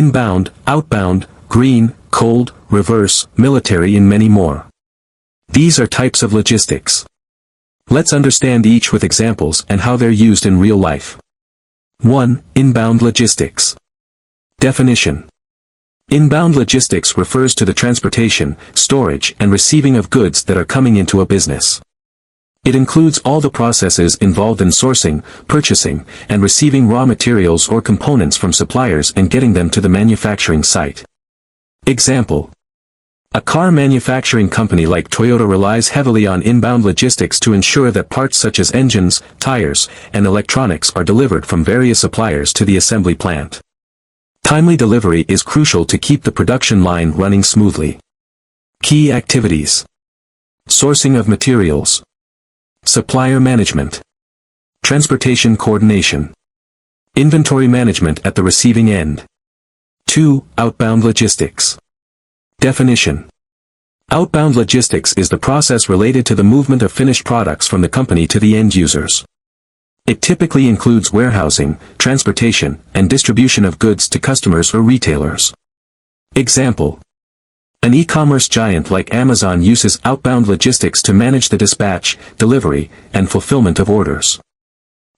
Inbound, outbound, green, cold, reverse, military and many more. These are types of logistics. Let's understand each with examples and how they're used in real life. 1. Inbound logistics. Definition. Inbound logistics refers to the transportation, storage, and receiving of goods that are coming into a business. It includes all the processes involved in sourcing, purchasing, and receiving raw materials or components from suppliers and getting them to the manufacturing site. Example. A car manufacturing company like Toyota relies heavily on inbound logistics to ensure that parts such as engines, tires, and electronics are delivered from various suppliers to the assembly plant. Timely delivery is crucial to keep the production line running smoothly. Key activities. Sourcing of materials. Supplier management. Transportation coordination. Inventory management at the receiving end. 2. Outbound logistics. Definition. Outbound logistics is the process related to the movement of finished products from the company to the end users. It typically includes warehousing, transportation, and distribution of goods to customers or retailers. Example. An e-commerce giant like Amazon uses outbound logistics to manage the dispatch, delivery, and fulfillment of orders.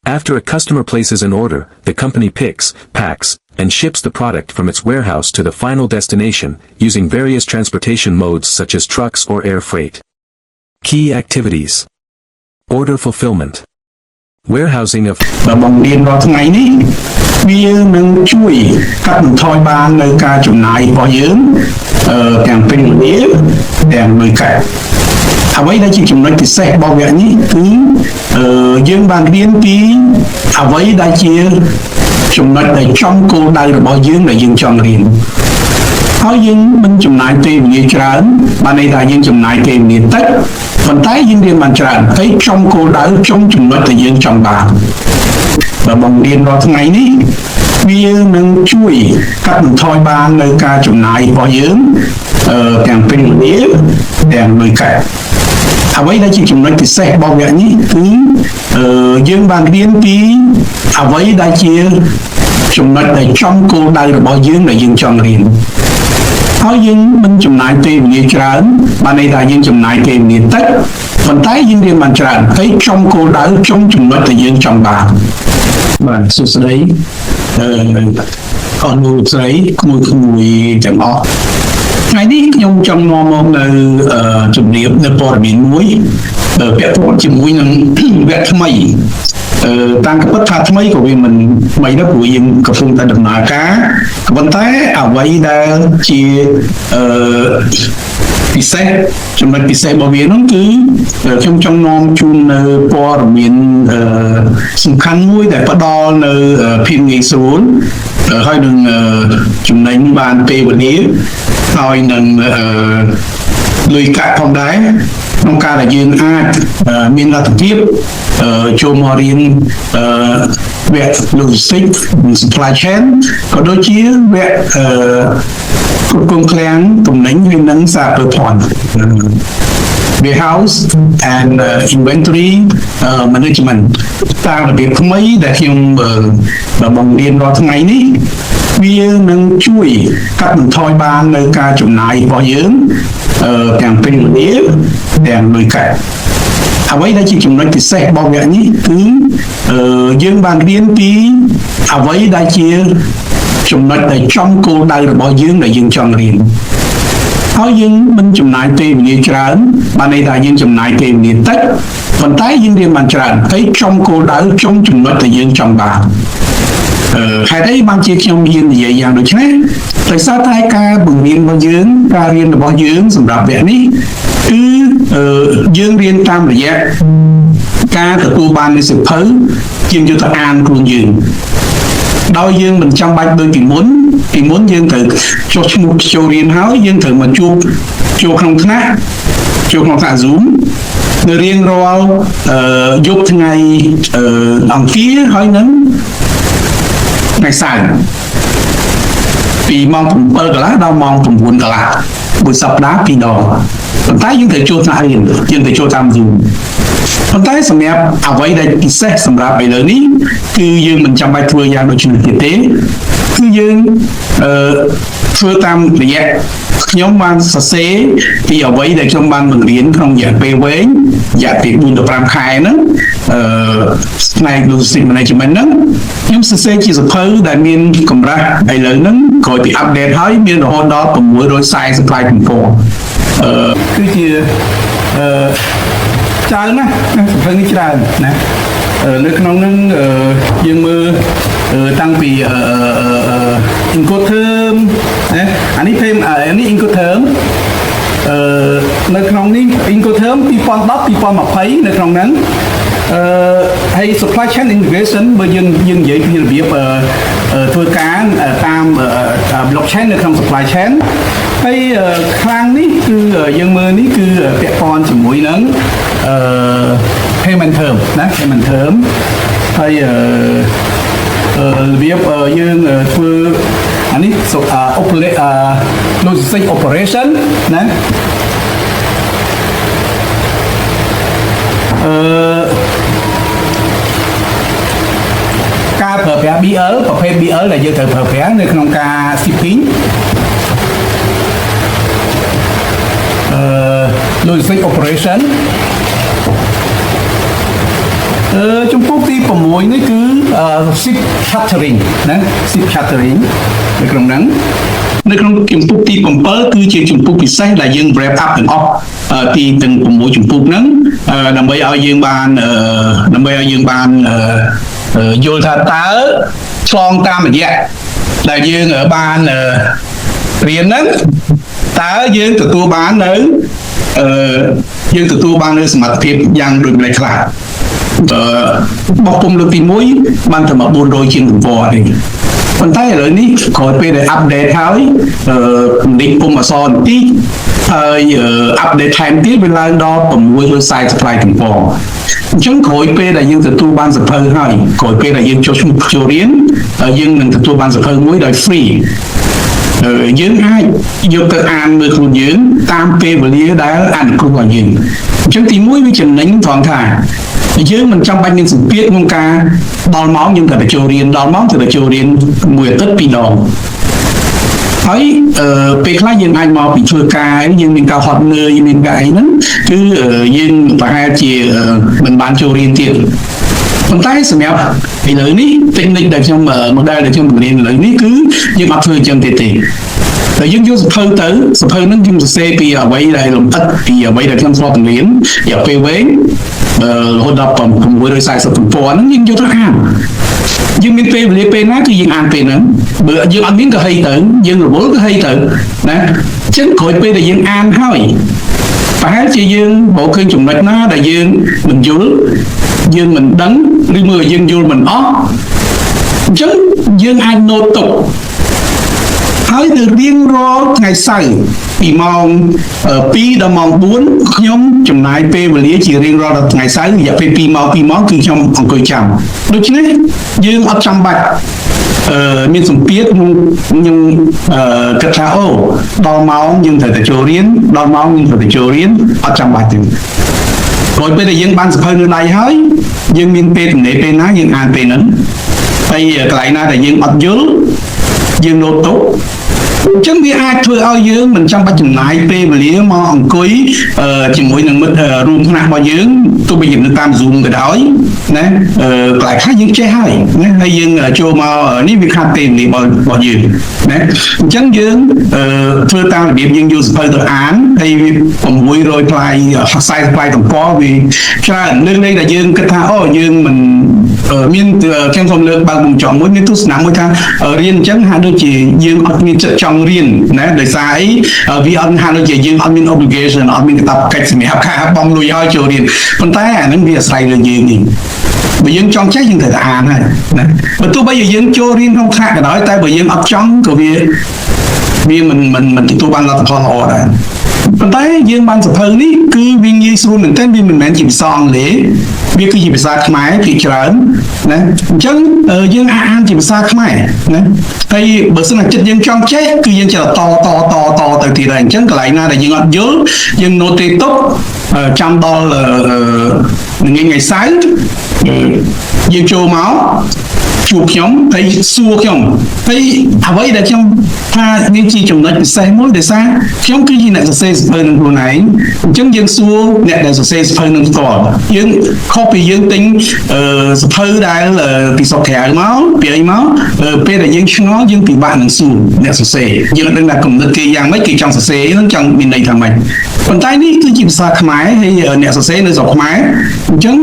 After a customer places an order, the company picks, packs, and ships the product from its warehouse to the final destination, using various transportation modes such as trucks or air freight. Key activities. Order fulfillment. Warehousing of បើបង្រៀនរាល់ថ្ងៃនេះវានឹងជួយកាត់បន្ថយបាននៅការចំណាយរបស់យើងអឺទាំងពេលវេលាទាំងលុយកាក់អ្វីដែលជាចំណុចពិសេសរបស់វគ្គនេះគឺអឺយើងបានរៀនពីអ្វីដែលជាចំណុចដែលចំគោលដៅរបស់យើងដែលយើងចង់រៀនហើយយើងមិនចំណាយពេលវេលាច្រើនបានន័យថាយើងចំណាយពេលវេលាតិចប៉ុន្តែយើងរៀនបានច្រើនហើយចំគោលដៅចំចំណុចដែលយើងចង់បានបើបង្រៀនរាល់ថ្ងៃនេះវានឹងជួយកាត់បន្ថយបាននៅការចំណាយរបស់យើងអឺទាំងពេលវេលាទាំងលុយកាក់អ្វីដែលជាចំណុចពិសេសរបស់វគ្គនេះគឺអឺយើងបានរៀនពីអ្វីដែលជាចំណុចដែលចំគោលដៅរបស់យើងដែលយើងចង់រៀនហើយយើងមិនចំណាយពេលវេលាច្រើនបានន័យថាយើងចំណាយពេលវេលាតិចប៉ុន្តែយើងរៀនបានច្រើនហើយចំគោលដៅចំចំណុចដែលយើងចង់បានបាទសួស្តីអឺអស់លោកស្រីក្មួយក្មួយទាំងអស់ថ្ងៃនេះខ្ញុំចង់នាំមកនៅជំរាបនៅព័ត៌មានមួយពាក់ព័ន្ធជាមួយនឹងវគ្គថ្មីអឺតាមពិតថាថ្មីក៏វាមិនថ្មីដែរព្រោះយើងកំពុងតែដំណើរការក៏ប៉ុន្តែអ្វីដែលជាអឺពិសេសចំណុចពិសេសរបស់វានោះគឺខ្ញុំចង់នាំជូននៅព័ត៌មានអឺសំខាន់មួយដែលផ្ដល់នៅភាពងាយស្រួលហើយនឹងចំណេញបានពេលវេលាហើយនឹងអឺលុយកាក់ផងដែរក្នុងការដែលយើងអាចមានលទ្ធភាពចូលមករៀនវគ្គ logistics និង supply chain ក៏ដូចជាវគ្គអឺគ្រប់គ្រងឃ្លាំងទំនិញហើយនិងសារពើភ័ណ្ឌ warehouse and inventory management តាមរបៀបថ្មីដែលខ្ញុំបង្រៀនរាល់ថ្ងៃនេះវានឹងជួយកាត់បន្ថយបាននៅការចំណាយរបស់យើងអឺទាំងពេលវេលាទាំងលុយកាក់អ្វីដែលជាចំណុចពិសេសរបស់វគ្គនេះគឺអឺយើងបានរៀនពីអ្វីដែលជាចំណុចដែលចំគោលដៅរបស់យើងដែលយើងចង់រៀនហើយយើងមិនចំណាយពេលវេលាច្រើនបានន័យថាយើងចំណាយពេលវេលាតិចប៉ុន្តែយើងរៀនបានច្រើនហើយចំគោលដៅចំចំណុចដែលយើងចង់បានអឺហេតុអីបានជាខ្ញុំហ៊ាននិយាយយ៉ាងដូចនេះដោយសារតែការបង្រៀនរបស់យើងការរៀនរបស់យើងសម្រាប់វគ្គនេះគឺអឺយើងរៀនតាមរយៈការទទួលបាននូវសៀវភៅជាងយកទៅអានខ្លួនយើងដោយយើងមិនចាំបាច់ដូចពីមុនពីមុនយើងត្រូវចុះឈ្មោះចូលរៀនហើយយើងត្រូវមកជួបចូលក្នុងថ្នាក់ចូលក្នុងថ្នាក់ Zoom នៅរៀងរាល់អឺយប់ថ្ងៃអឺអង្គារហើយនឹងថ្ងៃសៅរ៍ពីម៉ោង7កន្លះដល់ម៉ោង9កន្លះមួយសប្តាហ៍ពីរដងប៉ុន្តែយើងត្រូវចូលថ្នាក់រៀនយើងត្រូវចូលតាម Zoom ប៉ុន្តែសម្រាប់អ្វីដែលពិសេសសម្រាប់ឥឡូវនេះគឺយើងមិនចាំបាច់ធ្វើយ៉ាងដូចនេះទៀតទេ គឺយើងអឺធ្វើតាមរយៈខ្ញុំបានសរសេរពីអ្វីដែលខ្ញុំបានបង្រៀនក្នុងរយៈពេលវែងរយៈពេល4ដល់5ខែហ្នឹងអឺផ្នែក logistics management ហ្នឹងខ្ញុំសរសេរជាសៀវភៅដែលមានកម្រាស់ឥឡូវហ្នឹងក្រោយពី update ហើយមានរហូតដល់640ផ្លែទំព័រ គឺជាអឺច្រើនណាស់ណាសៀវភៅនេះច្រើនណានៅក្នុងហ្នឹងយើងមើលតាំងពីអឺអឺ Incoterm ណាអានេះ frame អានេះ Incoterm នៅក្នុងនេះ Incoterm 2010 2020នៅក្នុងហ្នឹងហើយ supply chain integration បើយើងយើងនិយាយពីរបៀបធ្វើការតាម blockchain នៅក្នុង supply chain ហើយខ្លាំងនេះគឺយើងមើលនេះគឺពាក់ព័ន្ធជាមួយនឹងអឺ payment term ណា payment term ហើយរបៀបយើងធ្វើអានេះ operate logistic operation ណាការប្រើប្រាស់ BL ប្រភេទ BL ដែលយើងត្រូវប្រើប្រាស់នៅក្នុងការ shipping logistic operation ជំពូកទី6នេះគឺ ship chartering ណា ship chartering នៅក្នុងហ្នឹង នៅក្នុងជំពូកទី7គឺជាជំពូកពិសេសដែលយើង wrap up ទាំងអស់ទីទាំង6ជំពូកហ្នឹងដើម្បីឲ្យយើងបានដើម្បីឲ្យយើងបានយល់ថាតើឆ្លងតាមរយៈដែលយើងបានរៀនហ្នឹងតើយើងទទួលបាននៅយើងទទួលបាននៅសមត្ថភាពយ៉ាងដូចម្តេចខ្លះបោះពុម្ពលើកទី1បានតែមក400ជាងទំព័រទេប៉ុន្តែឥឡូវនេះក្រោយពេលដែល update ហើយនេះពុម្ពអក្សរបន្តិចហើយ update ថែមទៀតវាឡើងដល់640ផ្លែទំព័រអញ្ចឹងក្រោយពេលដែលយើងទទួលបានសៀវភៅហើយក្រោយពេលដែលយើងចុះឈ្មោះចូលរៀនយើងនឹងទទួលបានសៀវភៅមួយដោយ free យើងអាចយកទៅអានមើលខ្លួនយើងតាមពេលវេលាដែលអនុគ្រោះឲ្យយើងអញ្ចឹងទីមួយវាចំណេញត្រង់ថាយើងមិនចាំបាច់មានសម្ពាធក្នុងការដល់ម៉ោងយើងត្រូវទៅចូលរៀនដល់ម៉ោងត្រូវទៅចូលរៀនមួយអាទិត្យពីរដងហើយពេលខ្លះយើងអាចមកពីធ្វើការយើងមានការហត់នឿយមានការអីហ្នឹងគឺយើងប្រហែលជាមិនបានចូលរៀនទៀតប៉ុន្តែសម្រាប់ឥឡូវនេះ technique ដែលខ្ញុំ model ដែលខ្ញុំបង្រៀនឥឡូវនេះគឺយើងអត់ធ្វើអញ្ចឹងទៀតទេតែយើងយកសៀវភៅទៅសៀវភៅហ្នឹងខ្ញុំសរសេរពីអ្វីដែលលម្អិតពីអ្វីដែលខ្ញុំធ្លាប់បង្រៀនរយៈពេលវែងរហូតដល់640ទំព័រហ្នឹងយើងយកទៅអានយើងមានពេលវេលាពេលណាគឺយើងអានពេលហ្នឹងបើយើងអត់មានក៏ហីទៅយើងរវល់ក៏ហីទៅណាអញ្ចឹងក្រោយពេលដែលយើងអានហើយប្រហែលជាយើងបើឃើញចំណុចណាដែលយើងមិនយល់យើងមិនដឹងឬមើលយើងយល់មិនអស់អញ្ចឹងយើងអាច note ទុកហើយនៅរៀងរាល់ថ្ងៃសៅរ៍ពីម៉ោង2ដល់ម៉ោង4ខ្ញុំចំណាយពេលវេលាជារៀងរាល់ថ្ងៃសៅរ៍រយៈពេល2ម៉ោង2ម៉ោងគឺខ្ញុំអង្គុយចាំដូច្នេះយើងអត់ចាំបាច់មានសម្ពាធខ្ញុំខ្ញុំគិតថាអូដល់ម៉ោងយើងត្រូវតែចូលរៀនដល់ម៉ោងយើងត្រូវតែចូលរៀនអត់ចាំបាច់ទេក្រោយពេលដែលយើងបានសៀវភៅនៅដៃហើយយើងមានពេលទំនេរពេលណាយើងអានពេលហ្នឹងហើយកន្លែងណាដែលយើងអត់យល់យើង note ទុកអញ្ចឹងវាអាចធ្វើឲ្យយើងមិនចាំបាច់ចំណាយពេលវេលាមកអង្គុយជាមួយនឹងមិត្តរួមថ្នាក់របស់យើងទោះបីជានៅតាម Zoom ក៏ដោយណាកន្លែងខ្លះយើងចេះហើយណាហើយយើងចូលមកនេះវាខាត់ពេលវេលារបស់យើងណាអញ្ចឹងយើងធ្វើតាមរបៀបយើងយកសៀវភៅទៅអានហើយវា600ផ្លាយ40ផ្លាយទំព័រវាច្រើនលើកលែងដែលយើងគិតថាអូយើងមិនមានខ្ញុំសូមលើកបើកមុំចង់មួយមានទស្សនៈមួយថារៀនអញ្ចឹងហាក់ដូចជាយើងអត់មានចិត្តចង់រៀនណាដោយសារអីវាអត់ហាក់ដូចជាយើងអត់មាន obligation អត់មានកាតព្វកិច្ចសម្រាប់ការបង់លុយឲ្យចូលរៀនប៉ុន្តែអានឹងវាអាស្រ័យលើយើងនេះបើយើងចង់ចេះយើងត្រូវតែអានហើយណាបើទោះបីជាយើងចូលរៀនក្នុងថ្នាក់ក៏ដោយតែបើយើងអត់ចង់ក៏វាវាមិនមិនមិនទទួលបានលទ្ធផលល្អដែរប៉ុន្តែយើងបានសៀវភៅនេះគឺវាងាយស្រួលមែនទែនវាមិនមែនជាភាសាអង់គ្លេសវាគឺជាភាសាខ្មែរភាគច្រើនណាអញ្ចឹងយើងអាចអានជាភាសាខ្មែរណាហើយបើសិនជាចិត្តយើងចង់ចេះគឺយើងចេះតតតតទៅទៀតហើយអញ្ចឹងកន្លែងណាដែលយើងអត់យល់យើង note ទេទុកចាំដល់ថ្ងៃថ្ងៃសៅរ៍ យើងចូលមកជួបខ្ញុំហើយសួរខ្ញុំហើយអ្វីដែលខ្ញុំថាវាជាចំណុចពិសេសមួយដោយសារខ្ញុំគឺជាអ្នកសរសេរសៀវភៅនឹងខ្លួនឯងអញ្ចឹងយើងសួរអ្នកដែលសរសេរសៀវភៅនឹងផ្ទាល់យើងខុសពីយើងទិញអឺសៀវភៅដែលពីស្រុកក្រៅមកពីអីមកពេលដែលយើងឆ្ងល់យើងពិបាកនឹងសួរអ្នកសរសេរយើងអត់ដឹងថាគំនិតគេយ៉ាងម៉េចគេចង់សរសេរហ្នឹងចង់មានន័យថាម៉េចប៉ុន្តែនេះគឺជាភាសាខ្មែរហើយអ្នកសរសេរនៅស្រុកខ្មែរអញ្ចឹង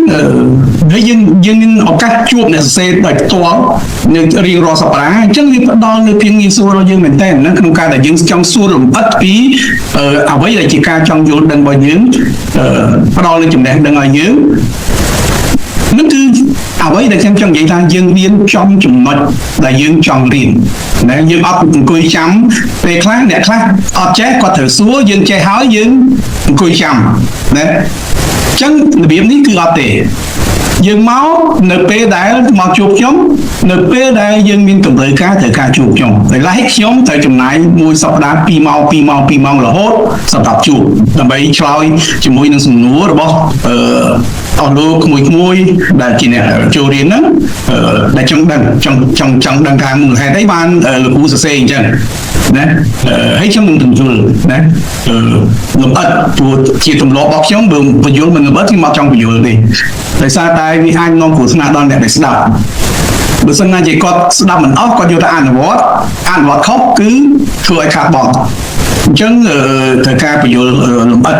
ហើយយើងយើងមានឱកាសជួបអ្នកសរសេរដោយផ្ទាល់នៅរៀងរាល់សប្តាហ៍អញ្ចឹងវាផ្ដល់នូវភាពងាយស្រួលដល់យើងមែនទែនណាក្នុងការដែលយើងចង់សួរលម្អិតពីអ្វីដែលជាការចង់យល់ដឹងរបស់យើងផ្ដល់នូវចំណេះដឹងឲ្យយើងនឹងគឺអ្វីដែលខ្ញុំចង់និយាយថាយើងរៀនចំចំណុចដែលយើងចង់រៀនណាយើងអត់អង្គុយចាំពេលខ្លះអ្នកខ្លះអត់ចេះគាត់ត្រូវសួរយើងចេះហើយយើងអង្គុយចាំណាអញ្ចឹងរបៀបនេះគឺអត់ទេយើងមកនៅពេលដែលមកជួបខ្ញុំនៅពេលដែលយើងមានតម្រូវការត្រូវការជួបខ្ញុំដោយឡែកខ្ញុំត្រូវចំណាយមួយសប្តាហ៍2ម៉ោង2ម៉ោង2ម៉ោងរហូតសម្រាប់ជួបដើម្បីឆ្លើយជាមួយនឹងសំណួររបស់អឺអស់លោកក្មួយៗដែលជាអ្នកចូលរៀនហ្នឹងដែលចង់ដឹងចង់ចង់ចង់ដឹងថាមូលហេតុអីបានលោកគ្រូសរសេរអញ្ចឹងណាហើយខ្ញុំនឹងពន្យល់ណាលម្អិតព្រោះជាទម្លាប់របស់ខ្ញុំបើពន្យល់មិនលម្អិតខ្ញុំអត់ចង់ពន្យល់ទេដោយសារតែវាអាចនាំគ្រោះថ្នាក់ដល់អ្នកដែលស្ដាប់បើសិនណាជាគាត់ស្ដាប់មិនអស់គាត់យកទៅអនុវត្តអនុវត្តខុសគឺធ្វើឲ្យខាតបង់អញ្ចឹងត្រូវការពន្យល់លម្អិត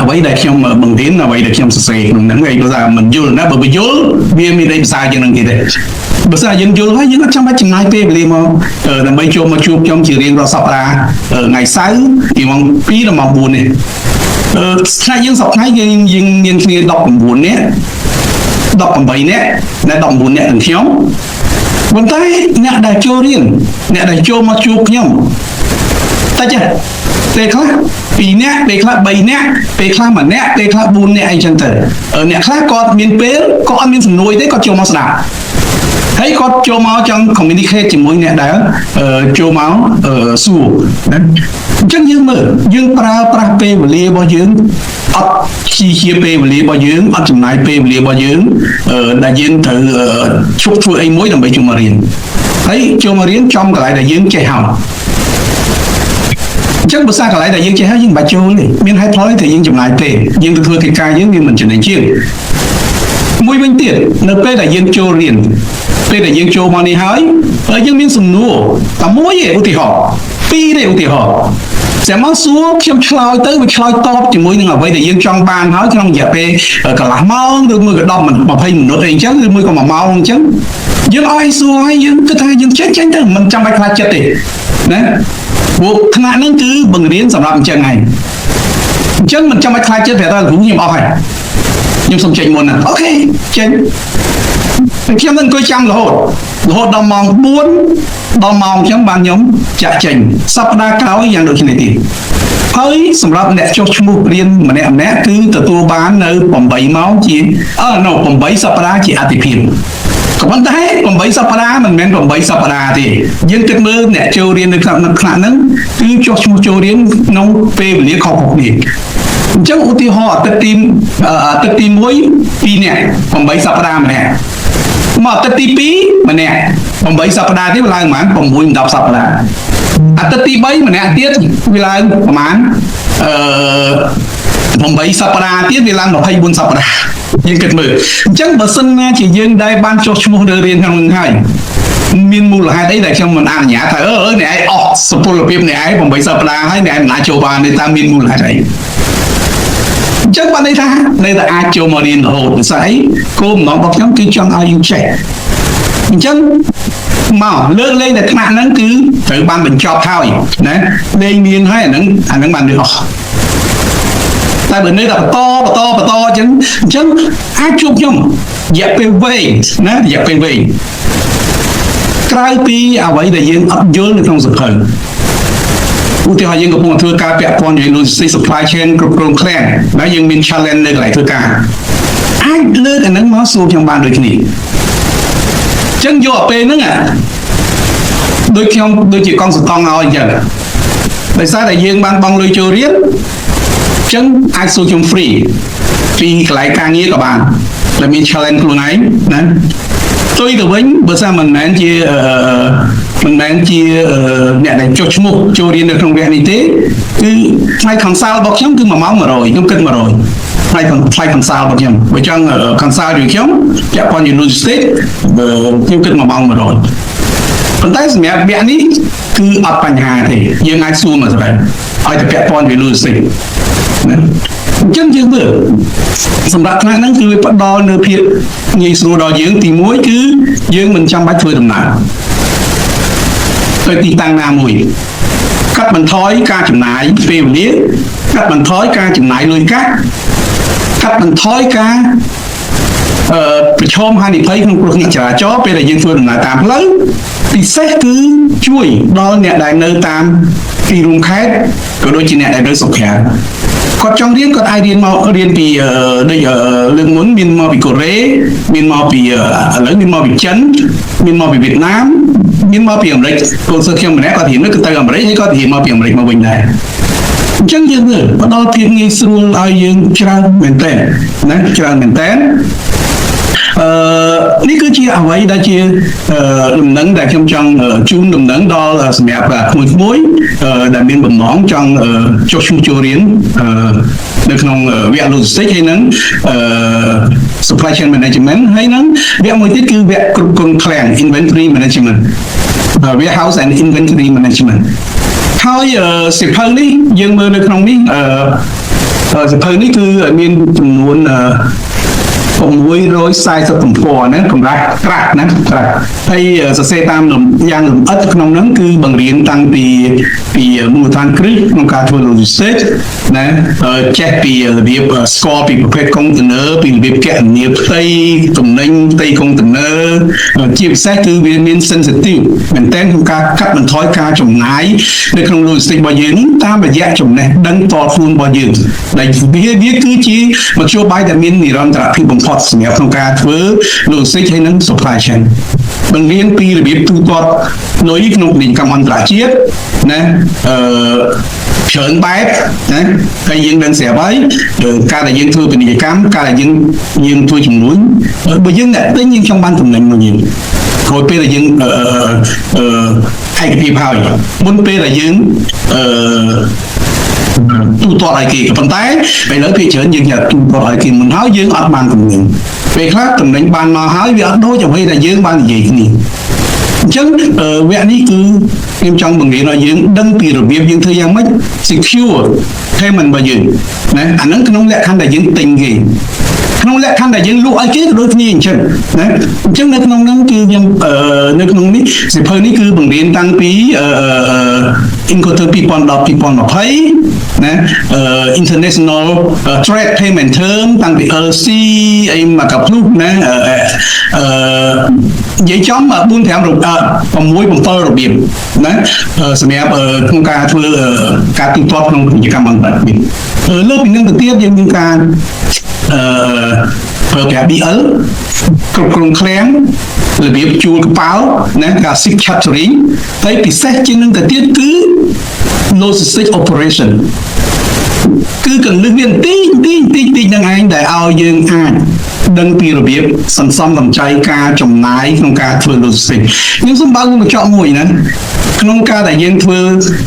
អ្វីដែលខ្ញុំបង្រៀនអ្វីដែលខ្ញុំសរសេរក្នុងហ្នឹងឯងគាត់ថាមិនយល់ណាបើបញ្យល់វាមានអីភាសាជាងហ្នឹងទៀតទេបើសិនយើងយល់ហើយយើងអត់ចាំបាច់ចំណាយពេលវេលាមកដើម្បីចូលមកជួបខ្ញុំជារៀងរាល់សប្តាហ៍ថ្ងៃសៅរ៍ពីម៉ោង2ដល់ម៉ោង4នេះអឺថ្ងៃយើងសប្តាហ៍យើងយើងមានគ្នា19នាក់18នាក់ដែល19នាក់ទាំងខ្ញុំប៉ុន្តែអ្នកដែលចូលរៀនអ្នកដែលចូលមកជួបខ្ញុំតិចពេលខ្លះ2នាក់ពេលខ្លះ3នាក់ពេលខ្លះ1នាក់ពេលខ្លះ4នាក់អីចឹងទៅអ្នកខ្លះគាត់មានពេលគាត់អត់មានសំណួរទេគាត់ចូលមកស្ដាប់ហើយគាត់ចូលមកចង់ communicate ជាមួយអ្នកដែលចូលមកសួរណាអញ្ចឹងយើងមើលយើងប្រើប្រាស់ពេលវេលារបស់យើងអត់ជាជាពេលវេលារបស់យើងអត់ចំណាយពេលវេលារបស់យើងដែលយើងត្រូវឈប់ធ្វើអីមួយដើម្បីចូលមករៀនហើយចូលមករៀនចំកន្លែងដែលយើងចេះហើយអញ្ចឹងបើសារកន្លែងដែលយើងចេះហើយយើងមិនបាច់ចូលទេមានហេតុផលទេយើងចំណាយទេយើងទៅធ្វើកិច្ចការយើងវាមិនចំណេញជាងមួយវិញទៀតនៅពេលដែលយើងចូលរៀនពេលដែលយើងចូលមកនេះហើយហើយយើងមានសំណួរតែមួយទេឧទាហរណ៍ពីរទេឧទាហរណ៍ចាំមកសួរខ្ញុំឆ្លើយទៅវាឆ្លើយតបជាមួយនឹងអ្វីដែលយើងចង់បានហើយក្នុងរយៈពេលកន្លះម៉ោងឬមួយក៏10 20មិនិតអីអញ្ចឹងឬមួយក៏1ម៉ោងអញ្ចឹងយើងឲ្យសួរហើយយើងគិតថាយើងចេញចេញទៅមិនចាំបាច់ខ្លាចចិត្តទេណាព្រោះថ្នាក់ហ្នឹងគឺបង្រៀនសម្រាប់អញ្ចឹងហើយអញ្ចឹងមិនចាំបាច់ខ្លាចចិត្តប្រាប់ថាគ្រូខ្ញុំអស់ហើយខ្ញុំសុំចេញមុនណាOK ចេញខ្ញុំនឹងអង្គុយចាំរហូតរហូតដល់ម៉ោង4ដល់ម៉ោងអញ្ចឹងបានខ្ញុំចាក់ចេញសប្តាហ៍ក្រោយយ៉ាងដូចនេះទៀតហើយសម្រាប់អ្នកចុះឈ្មោះរៀនម្នាក់ម្នាក់គឺទទួលបាននៅ8ម៉ោងជាអឺ no 8សប្តាហ៍ជាអតិភិបក៏ប៉ុន្តែ8សប្តាហ៍មិនមែន8សប្តាហ៍ទេយើងគិតមើលអ្នកចូលរៀននៅក្នុងថ្នាក់ហ្នឹងគឺចុះឈ្មោះចូលរៀនក្នុងពេលវេលាខុសៗគ្នាអញ្ចឹងឧទាហរណ៍អាទិត្យទីអាទិត្យទី1 2នាក់8សប្តាហ៍ម្នាក់មកអាទិត្យទី2ម្នាក់8សប្តាហ៍ទៀតវាឡើងប្រហែល6 10សប្តាហ៍អាទិត្យទី3ម្នាក់ទៀតវាឡើងប្រហែលអឺ8សប្តាហ៍ទៀតវាឡើង24សប្តាហ៍យើងគិតមើលអញ្ចឹងបើសិនណាជាយើងដែលបានចុះឈ្មោះនៅរៀនក្នុងនឹងហើយមានមូលហេតុអីដែលខ្ញុំមិនអនុញ្ញាតថាអឺអ្នកឯងអស់សុពលភាពអ្នកឯង8សប្តាហ៍ហើយអ្នកឯងមិនអាចចូលបានទេតើមានមូលហេតុអីអញ្ចឹងបានន័យថានៅតែអាចចូលមករៀនរហូតដោយសារអីគោលបំណងរបស់ខ្ញុំគឺចង់ឲ្យយើងចេះអញ្ចឹងមកលើកលែងតែថ្នាក់ហ្នឹងគឺត្រូវបានបញ្ចប់ហើយណាលេងមានហើយអាហ្នឹងអាហ្នឹងបានលឺអស់តែបើនៅតែបន្តបន្តបន្តអញ្ចឹងអញ្ចឹងអាចជួបខ្ញុំរយៈពេលវែងណារយៈពេលវែងក្រៅពីអ្វីដែលយើងអត់យល់នៅក្នុងសៀវភៅឧទាហរណ៍យើងកំពុងធ្វើការពាក់ព័ន្ធជាមួយ logistics supply chain គ្រប់គ្រងឃ្លាំងណាយើងមាន challenge នៅកន្លែងធ្វើការអាចលើកអាហ្នឹងមកសួរខ្ញុំបានដូចគ្នាអញ្ចឹងយកពេលហ្នឹងអាដូចខ្ញុំដូចជាកងសតង់ឲ្យអញ្ចឹងដោយសារតែយើងបានបង់លុយចូលរៀនអញ្ចឹងអាចសួរខ្ញុំ free ពីកន្លែងការងារក៏បាន ដែលមាន challenge ខ្លួនឯងណាផ្ទុយទៅវិញបើសិនមិនមែនជាអឺមិនមែនជាអឺអ្នកដែលចុះឈ្មោះចូលរៀននៅក្នុងវគ្គនេះទេគឺថ្លៃ consult របស់ខ្ញុំគឺ1ម៉ោង100ខ្ញុំគិត100ថ្លៃ consult របស់ខ្ញុំបើចង់ consult ជាមួយខ្ញុំពាក់ព័ន្ធជាមួយ logistics បើខ្ញុំគិត1ម៉ោង100ប៉ុន្តែសម្រាប់វគ្គនេះគឺអត់បញ្ហាទេយើងអាចសួរមកសម្រាប់ឲ្យតែពាក់ព័ន្ធជាមួយ logistics ណាអញ្ចឹងយើងមើលសម្រាប់ថ្នាក់ហ្នឹងគឺវាផ្ដល់នៅភាពងាយស្រួលដល់យើងទី1គឺយើងមិនចាំបាច់ធ្វើដំណើរទៅទីតាំងណាមួយកាត់បន្ថយការចំណាយពេលវេលាកាត់បន្ថយការចំណាយលុយកាក់កាត់បន្ថយការប្រឈមហានិភ័យក្នុងគ្រោះថ្នាក់ចរាចរណ៍ពេលដែលយើងធ្វើដំណើរតាមផ្លូវពិសេសគឺជួយដល់អ្នកដែលនៅតាមទីរួមខេត្តក៏ដូចជាអ្នកដែលនៅស្រុកក្រៅគាត់ចង់រៀនគាត់អាចរៀនមករៀនពីដូចលើកមុនមានមកពីកូរ៉េមានមកពីឥឡូវមានមកពីចិនមានមកពីវៀតណាមមានមកពីអាមេរិកកូនសិស្សខ្ញុំម្នាក់គាត់រៀនគឺទៅអាមេរិកហើយគាត់រៀនមកពីអាមេរិកមកវិញដែរអញ្ចឹងយើងមើលផ្ដល់ភាពងាយស្រួលឲ្យយើងច្រើនមែនតើណាច្រើនមែនតើនេះគឺជាអ្វីដែលជាដំណឹងដែលខ្ញុំចង់ជូនដំណឹងដល់សម្រាប់ក្មួយៗដែលមានបំណងចង់ចុះឈ្មោះចូលរៀននៅក្នុងវគ្គ logistics ហើយនឹងsupply chain management ហើយនឹងវគ្គមួយទៀតគឺវគ្គគ្រប់គ្រងឃ្លាំង inventory management, warehouse and inventory management ហើយសៀវភៅនេះយើងមើលនៅក្នុងនេះសៀវភៅនេះគឺមានចំនួន640ទំព័រណាកម្រាស់ក្រាស់ណាក្រាស់ហើយសរសេរតាមយ៉ាងលម្អិតក្នុងហ្នឹងគឺបង្រៀនតាំងពីពីមូលដ្ឋានគ្រឹះក្នុងការធ្វើ logistics ណាចេះពីរបៀបស្គាល់ពីប្រភេទកុងតឺន័រពីរបៀបគណនាផ្ទៃទំនិញផ្ទៃកុងតឺន័រជាពិសេសគឺវាមាន sensitive មែនតើក្នុងការកាត់បន្ថយការចំណាយនៅក្នុង logistics របស់យើងតាមរយៈចំណេះដឹងតខ្លួនរបស់យើងដែលវាគឺជាមធ្យោបាយដែលមាននិរន្តរភាពបំផុតសម្រាប់ក្នុងការធ្វើ logistics ហើយនិង supply chain បង្រៀនពីរបៀបទូទាត់លុយក្នុងពាណិជ្ជកម្មអន្តរជាតិណាច្រើនបែបណាហើយយើងដឹងស្រាប់ហើយការដែលយើងធ្វើពាណិជ្ជកម្មការដែលយើងយើងធ្វើជំនួញបើយើងអ្នកទិញយើងចង់បានចំណេញមកយើងក្រោយពេលដែលយើងអឺអឺឯកភាពហើយមុនពេលដែលយើងទូទាត់ឲ្យគេប៉ុន្តែឥឡូវភាគច្រើនយើងញ៉ាំទូទាត់ឲ្យគេមុនហើយយើងអត់បានទំនិញពេលខ្លះទំនិញបានមកហើយវាអត់ដូចអ្វីដែលយើងបាននិយាយគ្នាអញ្ចឹងវគ្គនេះគឺខ្ញុំចង់បង្រៀនឲ្យយើងដឹងពីរបៀបយើងធ្វើយ៉ាងម៉េច secure payment របស់យើងណាអាហ្នឹងក្នុងលក្ខខណ្ឌដែលយើងទិញគេក្នុងលក្ខខណ្ឌដែលយើងលក់ឲ្យគេក៏ដូចគ្នាអញ្ចឹងណាអញ្ចឹងនៅក្នុងហ្នឹងគឺខ្ញុំនៅក្នុងនេះសៀវភៅនេះគឺបង្រៀនតាំងពីអឺ Incoterm 2010 2020ណា International Trade Payment Term តាំងពី LC អីមកកាភ្លុះណាអឺនិយាយចំ4 5 6 7របៀបណាសម្រាប់ក្នុងការធ្វើការទូទាត់ក្នុងពាណិជ្ជកម្មអន្តរជាតិលើពីនឹងទៅទៀតយើងមានការប្រើប្រាស់ BL គ្រប់គ្រងឃ្លាំងរបៀបជួលកប៉ាល់ណាការ ship chartering ហើយពិសេសជាងនឹងទៅទៀតគឺ logistic operation គឺកលឹះវាបន្តិចបន្តិចបន្តិចបន្តិចនឹងឯងដែលឲ្យយើងអាចដឹងពីរបៀបសន្សំសំចៃការចំណាយក្នុងការធ្វើ logistics ខ្ញុំសូមបើកកញ្ចក់មួយណាក្នុងការដែលយើងធ្វើ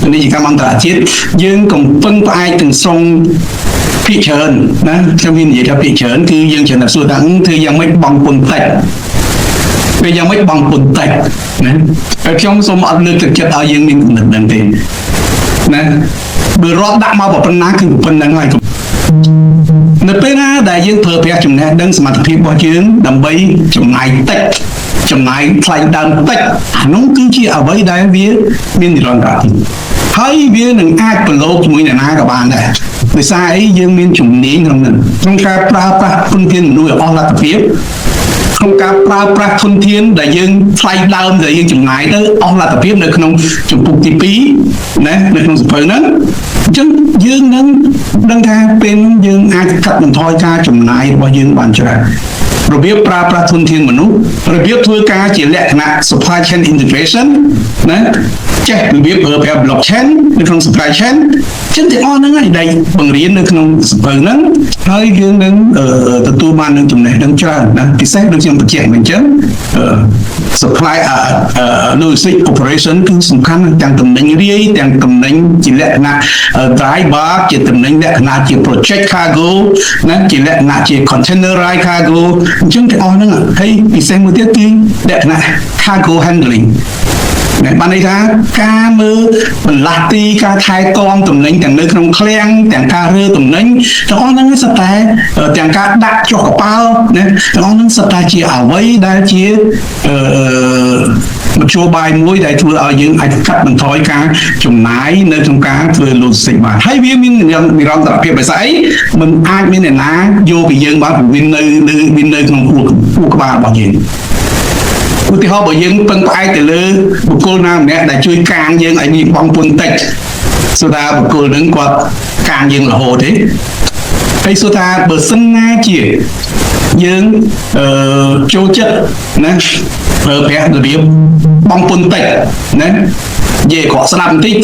ពាណិជ្ជកម្មអន្តរជាតិយើងកំពឹងផ្អែកទាំងស្រុងភាគច្រើនណាខ្ញុំមាននិយាយថាភាគច្រើនគឺយើងច្រើនតែសួរថាធ្វើយ៉ាងម៉េចបង់ពន្ធតិចពេលយ៉ាងម៉េចបង់ពន្ធតិចណាហើយខ្ញុំសូមអត់លើកទឹកចិត្តឲ្យយើងមានគំនិតហ្នឹងទេណាបើរាប់ដាក់មកប៉ុណ្ណាគឺប៉ុណ្្នឹងហើយនៅពេលណាដែលយើងប្រើប្រាស់ចំណេះដឹងសមត្ថភាពរបស់យើងដើម្បីចំណាយតិចចំណាយថ្លៃដើមតិចអានោះគឺជាអ្វីដែលវាមាននិរន្តរភាពហើយវានឹងអាចប្រឡូកជាមួយអ្នកណាក៏បានដែរដោយសារអីយើងមានជំនាញក្នុងនឹងក្នុងការប្រើប្រាស់ធនធានមនុស្សឲ្យអស់លទ្ធភាពក្នុងការប្រើប្រាស់ធនធានដែលយើងថ្លៃដើមដែលយើងចំណាយទៅអស់លទ្ធភាពនៅក្នុងជំពូកទី2ណានៅក្នុងសៀវភៅហ្នឹងអញ្ចឹងយើងនឹងដឹងថាពេលយើងអាចកាត់បន្ថយការចំណាយរបស់យើងបានច្រើន របៀបប្រើប្រាស់ធនធានមនុស្សរបៀបធ្វើការជាលក្ខណៈ supply chain integration ណាចេះរបៀបប្រើប្រាស់ blockchain នៅក្នុង supply chain ចឹងទាំងអស់ហ្នឹងហើយដែលបង្រៀននៅក្នុងសៀវភៅហ្នឹងហើយយើងនឹងទទួលបាននឹងចំណេះដឹងច្រើនណាពិសេសដូចខ្ញុំបញ្ជាក់មិញចឹងsupply logistic operation គឺសំខាន់ទាំងតំណែងរាយទាំងតំណែងជាលក្ខណៈ dry bulk ជាតំណែងលក្ខណៈជា project cargo ណាជាលក្ខណៈជា containerized cargo អញ្ចឹងទាំងអស់ហ្នឹងហើយពិសេសមួយទៀតគឺលក្ខណៈ cargo handling ដែលបានន័យថាការមើលបន្លាស់ទីការថែទាំតំណែងទាំងនៅក្នុងឃ្លាំងទាំងការរើតំណែងទាំងអស់ហ្នឹងសុទ្ធតែទាំងការដាក់ចុះកប៉ាល់ណាទាំងអស់ហ្នឹងសុទ្ធតែជាអ្វីដែលជាអឺមធ្យោបាយមួយដែលធ្វើឲ្យយើងអាចកាត់បន្ថយការចំណាយនៅក្នុងការធ្វើ logistics បានហើយវាមាននិរន្តរភាពដោយសារអីมันអាចមានអ្នកណាយកពីយើងបានព្រោះវានៅនៅវានៅក្នុងខួរខួរក្បាលរបស់យើងឧទាហរណ៍បើយើងពឹងផ្អែកទៅលើបុគ្គលណាម្នាក់ដែលជួយកាងយើងឲ្យមានបងពុនតិចសូថាបុគ្គលនឹងគាត់កាងយើងរហូតទេហើយសួរថាបើសិនណាជាយើងអឺចូលចិត្តណាប្រើប្រាស់របៀបបងពុនតិចណានិយាយក្រក់ស្ដាប់បន្តិច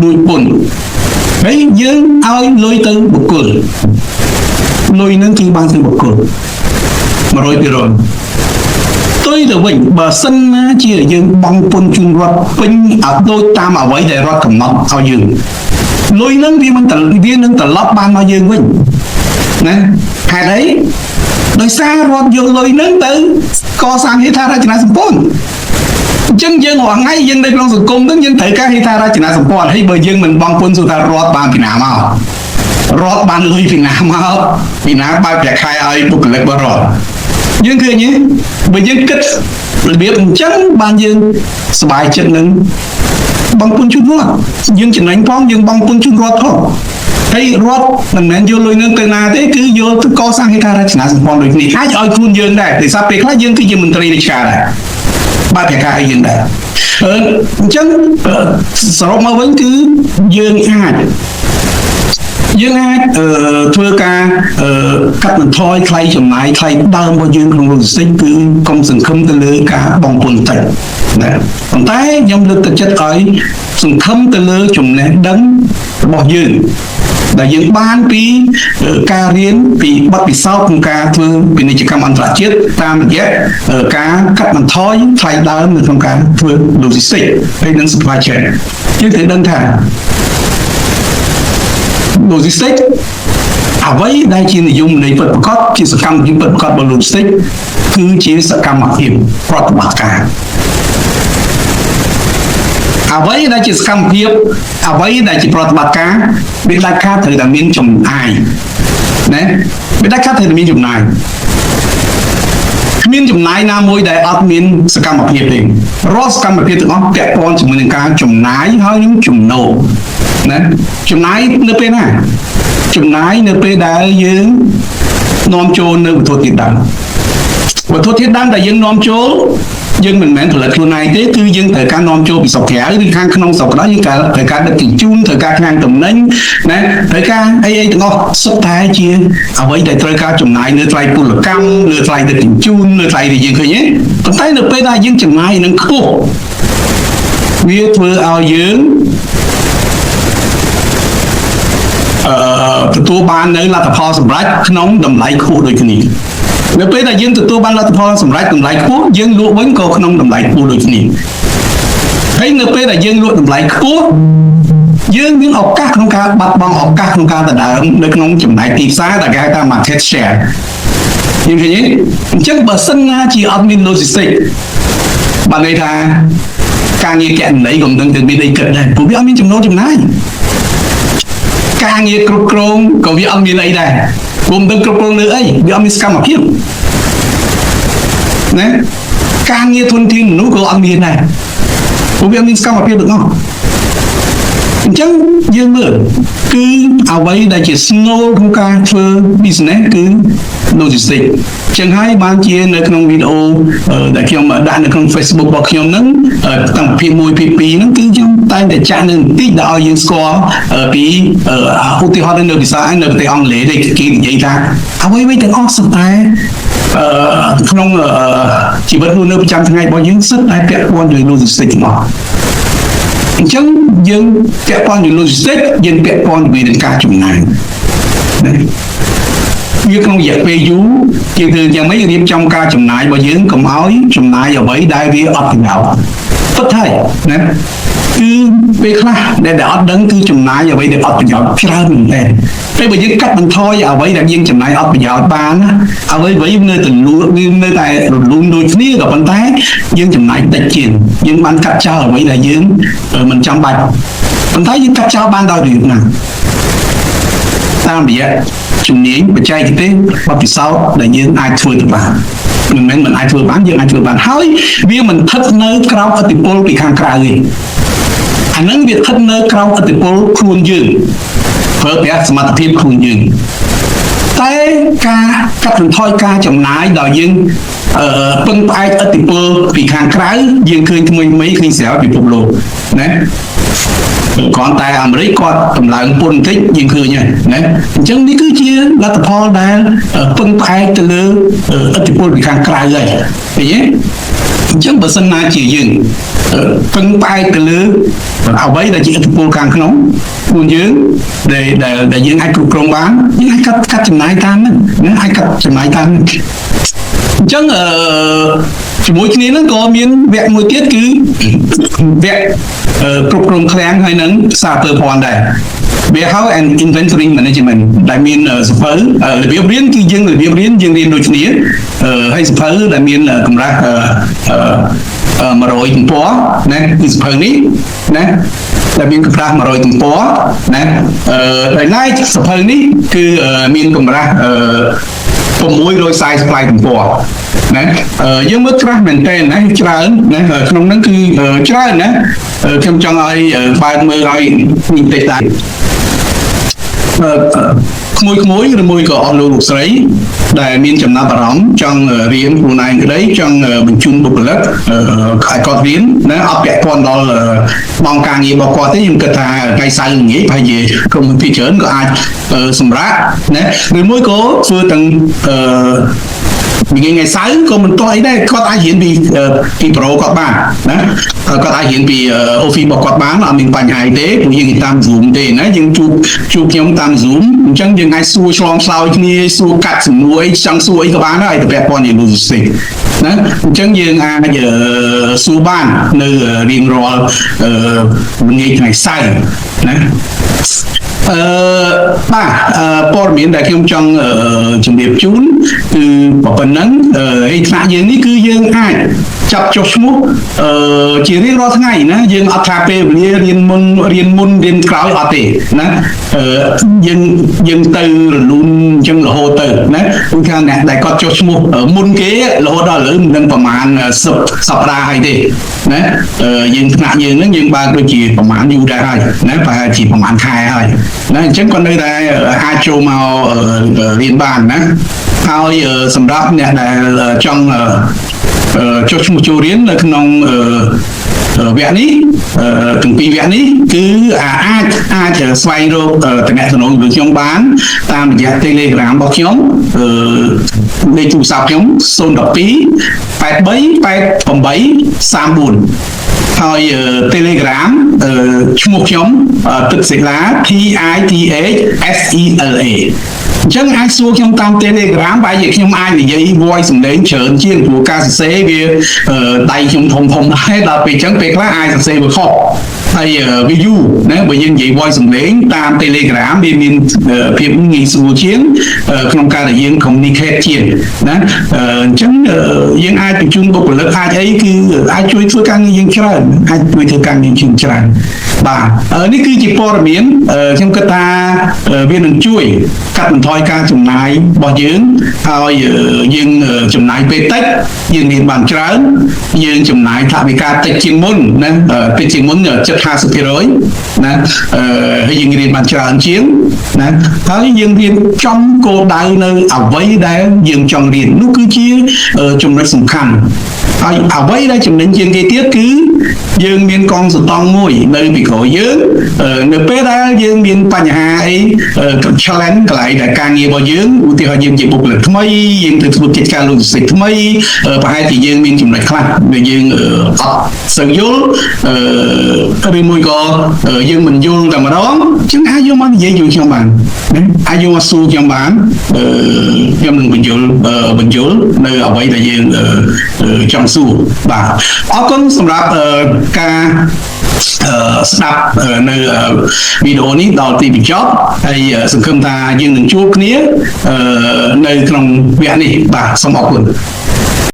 ដូចពុនហើយយើងឲ្យលុយទៅបុគ្គលលុយនឹងគឺបានទៅបុគ្គល100%ផ្ទុយទៅវិញបើសិនណាជាយើងបង់ពន្ធជូនរដ្ឋពេញឲ្យដូចតាមអ្វីដែលរដ្ឋកំណត់ឲ្យយើងលុយនឹងវាមិនត្រវានឹងត្រឡប់បានមកយើងវិញណាហេតុអីដោយសាររដ្ឋយកលុយនឹងទៅកសាងហេដ្ឋារចនាសម្ព័ន្ធអញ្ចឹងយើងរាល់ថ្ងៃយើងនៅក្នុងសង្គមហ្នឹងយើងត្រូវការហេដ្ឋារចនាសម្ព័ន្ធហើយបើយើងមិនបង់ពន្ធសួរថារដ្ឋបានពីណាមករដ្ឋបានលុយពីណាមកពីណាបើកប្រាក់ខែឲ្យបុគ្គលិករបស់រដ្ឋយើងឃើញទេបើយើងគិតរបៀបអញ្ចឹងបានយើងសប្បាយចិត្តនឹងបង់ពន្ធជូនរដ្ឋយើងចំណេញផងយើងបង់ពន្ធជូនរដ្ឋផងហើយរដ្ឋមិនមែនយកលុយនឹងទៅណាទេគឺយកទៅកសាងហេដ្ឋារចនាសម្ព័ន្ធដូចនេះអាចឲ្យខ្លួនយើងដែរដោយសារពេលខ្លះយើងគឺជាមន្ត្រីរាជការដែរបើកប្រាក់ខែឲ្យយើងដែរអឺអញ្ចឹងសរុបមកវិញគឺយើងអាចធ្វើការកាត់បន្ថយថ្លៃចំណាយថ្លៃដើមរបស់យើងក្នុង logistics គឺកុំសង្ឃឹមទៅលើការបង់ពន្ធតិចណាប៉ុន្តែខ្ញុំលើកទឹកចិត្តឲ្យសង្ឃឹមទៅលើចំណេះដឹងរបស់យើងដែលយើងបានពីការរៀនពីបទពិសោធន៍ក្នុងការធ្វើពាណិជ្ជកម្មអន្តរជាតិតាមរយៈការកាត់បន្ថយថ្លៃដើមនៅក្នុងការធ្វើ logistics ហើយនិង supply chain យើងត្រូវដឹងថា logistics អ្វីដែលជានិយមន័យពិតប្រាកដជាសកម្មភាពពិតប្រាកដរបស់ logistics គឺជាសកម្មភាពប្រតិបត្តិការអ្វីដែលជាសកម្មភាពអ្វីដែលជាប្រតិបត្តិការវាដាច់ខាតត្រូវតែមានចំណាយណាវាដាច់ខាតត្រូវតែមានចំណាយគ្មានចំណាយណាមួយដែលអត់មានសកម្មភាពទេរាល់សកម្មភាពទាំងអស់ពាក់ព័ន្ធជាមួយនឹងការចំណាយហើយនឹងចំណូលណាចំណាយនៅពេលណាចំណាយនៅពេលដែលយើងនាំចូលនៅវត្ថុធាតុដើមវត្ថុធាតុដើមដែលយើងនាំចូលយើងមិនមែនផលិតខ្លួនឯងទេគឺយើងត្រូវការនាំចូលពីស្រុកក្រៅឬខាងក្នុងស្រុកក៏ដោយយើងត្រូវការដឹកជញ្ជូនត្រូវការខាងតំណែងណាត្រូវការអីអីទាំងអស់សុទ្ធតែជាអ្វីដែលត្រូវការចំណាយលើថ្លៃពលកម្មលើថ្លៃដឹកជញ្ជូនលើថ្លៃដែលយើងឃើញទេប៉ុន្តែនៅពេលដែលយើងចំណាយនឹងខ្ពស់វាធ្វើឲ្យយើងទទួលបាននៅលទ្ធផលសម្រេចក្នុងតម្លៃខ្ពស់ដូចគ្នានៅពេលដែលយើងទទួលបានលទ្ធផលសម្រេចតម្លៃខ្ពស់យើងលក់វិញក៏ក្នុងតម្លៃខ្ពស់ដូចគ្នាហើយនៅពេលដែលយើងលក់តម្លៃខ្ពស់យើងមានឱកាសក្នុងការបាត់បង់ឱកាសក្នុងការដណ្ដើមនៅក្នុងចំណែកទីផ្សារដែលគេហៅថា market share យើងឃើញទេអញ្ចឹងបើសិនណាជាអត់មាន logistics បានន័យថាការងារគណនេយ្យក៏មិនដឹងទៅមានអីគិតដែរព្រោះវាអត់មានចំណូលចំណាយការងារគ្រប់គ្រងក៏វាអត់មានអីដែរព្រោះមិនដឹងគ្រប់គ្រងលើអីវាអត់មានសកម្មភាពណាការងារធនធានមនុស្សក៏អត់មានដែរព្រោះវាអត់មានសកម្មភាពទាំងអស់អញ្ចឹងយើងមើលគឺអ្វីដែលជាស្នូលក្នុងការធ្វើ business គឺ logistics ចឹងហើយបានជានៅក្នុងវីដេអូដែលខ្ញុំដាក់នៅក្នុង Facebook របស់ខ្ញុំហ្នឹងតាំងពីភាគ1ភាគ2ហ្នឹងគឺខ្ញុំតែងតែចាក់នៅបន្តិចដល់ឲ្យយើងស្គាល់ពីឧទាហរណ៍នៅភាសានៅប្រទេសអង់គ្លេសគេនិយាយថាអ្វីៗទាំងអស់សុទ្ធតែ អឺក្នុងអឺជីវិតរស់នៅប្រចាំថ្ងៃរបស់យើងសុទ្ធតែពាក់ព័ន្ធជាមួយ logistics ទាំងអស់អញ្ចឹងយើងពាក់ព័ន្ធជាមួយ logistics យើងពាក់ព័ន្ធជាមួយនឹងការចំណាយណាវាក្នុងរយៈពេលយូរយើងធ្វើយ៉ាងម៉េចរៀបចំការចំណាយរបស់យើងកុំឲ្យចំណាយអ្វីដែលវាអត់ប្រយោជន៍ពិតហើយណាគឺពេលខ្លះដែលដែលអត់ដឹងគឺចំណាយអ្វីដែលអត់ប្រយោជន៍ច្រើនមែនទែនពេលបើយើងកាត់បន្ថយអ្វីដែលយើងចំណាយអត់ប្រយោជន៍បានណាអ្វីអ្វីនៅតែលួនៅតែរលូនដូចគ្នាក៏ប៉ុន្តែយើងចំណាយតិចជាងយើងបានកាត់ចោលអ្វីដែលយើងមិនចាំបាច់ប៉ុន្តែយើងកាត់ចោលបានដោយរបៀបណា តាមរយៈជំនាញបច្ចេកទេសបទពិសោធន៍ដែលយើងអាចធ្វើទៅបានមិនមែនមិនអាចធ្វើបានយើងអាចធ្វើបានហើយវាមិនស្ថិតនៅក្រោមឥទ្ធិពលពីខាងក្រៅទេអានឹងវាស្ថិតនៅក្រោមឥទ្ធិពលខ្លួនយើងប្រើប្រាស់សមត្ថភាពខ្លួនយើងតែការកាត់បន្ថយការចំណាយដោយយើងអឺពឹងផ្អែកឥទ្ធិពលពីខាងក្រៅយើងឃើញថ្មីថ្មីឃើញស្រាប់ពិភពលោកណាគ្រាន់តែអាមេរិកគាត់តម្លើងពន្ធបន្តិចយើងឃើញហើយណាអញ្ចឹងនេះគឺជាលទ្ធផលដែលពឹងផ្អែកទៅលើឥទ្ធិពលពីខាងក្រៅហើយឃើញទេអញ្ចឹងបើសិនណាជាយើងពឹងផ្អែកទៅលើអ្វីដែលជាឥទ្ធិពលខាងក្នុងខ្លួនយើងដែលដែលដែលយើងអាចគ្រប់គ្រងបានយើងអាចកាត់កាត់ចំណាយតាមហ្នឹងណាអាចកាត់ចំណាយតាមហ្នឹងអញ្ចឹងអឺជាមួយគ្នាហ្នឹងក៏មានវគ្គមួយទៀតគឺវគ្គគ្រប់គ្រងឃ្លាំងហើយនឹងសារពើភ័ណ្ឌដែរ warehouse and inventory management ដែលមានសៀវភៅរបៀបរៀនគឺយើងរបៀបរៀនយើងរៀនដូចគ្នាហើយសៀវភៅដែលមានកម្រាស់100ទំព័រណាគឺសៀវភៅនេះណាដែលមានកម្រាស់100ទំព័រណាអឺដោយឡែកសៀវភៅនេះគឺមានកម្រាស់640ផ្លែទំព័រណាយើងមើលក្រាស់មែនតើណាច្រើនណាក្នុងហ្នឹងគឺច្រើនណាខ្ញុំចង់ឲ្យបើកមើលឲ្យនេះតិចដែរក្មួយក្មួយឬមួយក៏អស់លោកលោកស្រីដែលមានចំណាប់អារម្មណ៍ចង់រៀនខ្លួនឯងក្តីចង់បញ្ជូនបុគ្គលិកឲ្យគាត់រៀនណាអត់ពាក់ព័ន្ធដល់ម៉ោងការងាររបស់គាត់ទេខ្ញុំគិតថាថ្ងៃសៅរ៍ល្ងាចប្រហែលជាក្រុមហ៊ុនភាគច្រើនក៏អាចសម្រាប់ណាឬមួយក៏ធ្វើទាំងអឺថ្ងៃថ្ងៃសៅរ៍ក៏មិនទាស់អីដែរគាត់អាចរៀនពីពីប្រូគាត់បានណាគាត់អាចរៀនពី office របស់គាត់បានអត់មានបញ្ហាអីទេព្រោះយើងតាម Zoom ទេណាយើងជួបជួបខ្ញុំតាម Zoom អញ្ចឹងយើងអាចសួរឆ្លងឆ្លើយគ្នាសួរកាត់សំណួរអីចង់សួរអីក៏បានដែរតែពាក់ព័ន្ធនឹង logistics ណាអញ្ចឹងយើងអាចសួរបាននៅរៀងរាល់ថ្ងៃថ្ងៃសៅរ៍ណាអឺបាទព័ត៌មានដែលខ្ញុំចង់ជម្រាបជូនគឺប៉ុណ្ណឹងហើយថ្នាក់យើងនេះគឺយើងអាចចាប់ចុះឈ្មោះអឺជារៀងរាល់ថ្ងៃណាយើងអត់ថាពេលវេលារៀនមុនរៀនមុនរៀនក្រោយអត់ទេណាអឺយើងយើងទៅរលូនអញ្ចឹងរហូតទៅណាគឺថាអ្នកដែលគាត់ចុះឈ្មោះមុនគេរហូតដល់ឥឡូវមិនដឹងប្រហែល10សប្តាហ៍ហើយទេណាយើងថ្នាក់យើងហ្នឹងយើងបើកដូចជាប្រហែលយូរដែរហើយណាប្រហែលជាប្រហែលខែហើយណាអញ្ចឹងគាត់នៅតែអាចចូលមករៀនបានណាហើយសម្រាប់អ្នកដែលចង់ចុះឈ្មោះចូលរៀននៅក្នុងវគ្គនេះទាំងពីរវគ្គនេះគឺអាចអាចស្វែងរកតំណែងជាមួយខ្ញុំបានតាមរយៈ Telegram របស់ខ្ញុំលេខទូរស័ព្ទខ្ញុំ012 83 88 34ហើយ Telegram ឈ្មោះខ្ញុំទឹកសិលា T I T H S E L A អញ្ចឹងអាចសួរខ្ញុំតាម Telegram បែរជាខ្ញុំអាចនិយាយ voice សំឡេងច្រើនជាងព្រោះការសរសេរវាដៃខ្ញុំធំធំដែរដល់ពេលអញ្ចឹងពេលខ្លះអាចសរសេរវាខុសហើយវាយូរណាបើយើងនិយាយ voice សំឡេងតាម Telegram វាមានភាពងាយស្រួលជាងក្នុងការដែលយើង communicate ជាងណាអញ្ចឹងយើងអាចបញ្ជូនបុគ្គលិកអាចអីគឺអាចជួយធ្វើការងារយើងច្រើនអាចជួយធ្វើការងារជាងច្រើនបាទនេះគឺជាព័ត៌មានខ្ញុំគិតថាវានឹងជួយកាត់បន្ថយការចំណាយរបស់យើងហើយយើងចំណាយពេលតិចយើងរៀនបានច្រើនយើងចំណាយថវិកាតិចជាងមុនណាតិចជាងមុនជិត50%ណាហើយយើងរៀនបានច្រើនជាងណាហើយយើងរៀនចំគោលដៅនៅអ្វីដែលយើងចង់រៀននោះគឺជាចំណុចសំខាន់ហើយអ្វីដែលចំណេញជាងគេទៀតគឺយើងមានកងសតង់មួយនៅពីក្រោយ។ របស់យើងអឺនៅពេលដែលយើងមានបញ្ហាអីអឺ challenge កន្លែងដែលការងាររបស់យើងឧទាហរណ៍យើងជាបុគ្គលិកថ្មីយើងទៅធ្វើកិច្ចការ logistics ថ្មីអឺប្រហែលជាយើងមានចំណុចខ្លះដែលយើងអឺអត់សូវយល់អឺឬមួយក៏យើងមិនយល់តែម្ដងអញ្ចឹងអាចយកមកនិយាយជាមួយខ្ញុំបានណាអាចយកមកសួរខ្ញុំបានអឺខ្ញុំនឹងបញ្យល់អឺបញ្យល់នៅអ្វីដែលយើងអឺអឺចង់សួរបាទអរគុណសម្រាប់អឺការអឺស្ដាប់អឺនៅវីដេអូនេះដល់ទីបញ្ចប់ហើយសង្ឃឹមថាយើងនឹងជួបគ្នាអឺនៅក្នុងវគ្គនេះបាទសូមអរគុណ។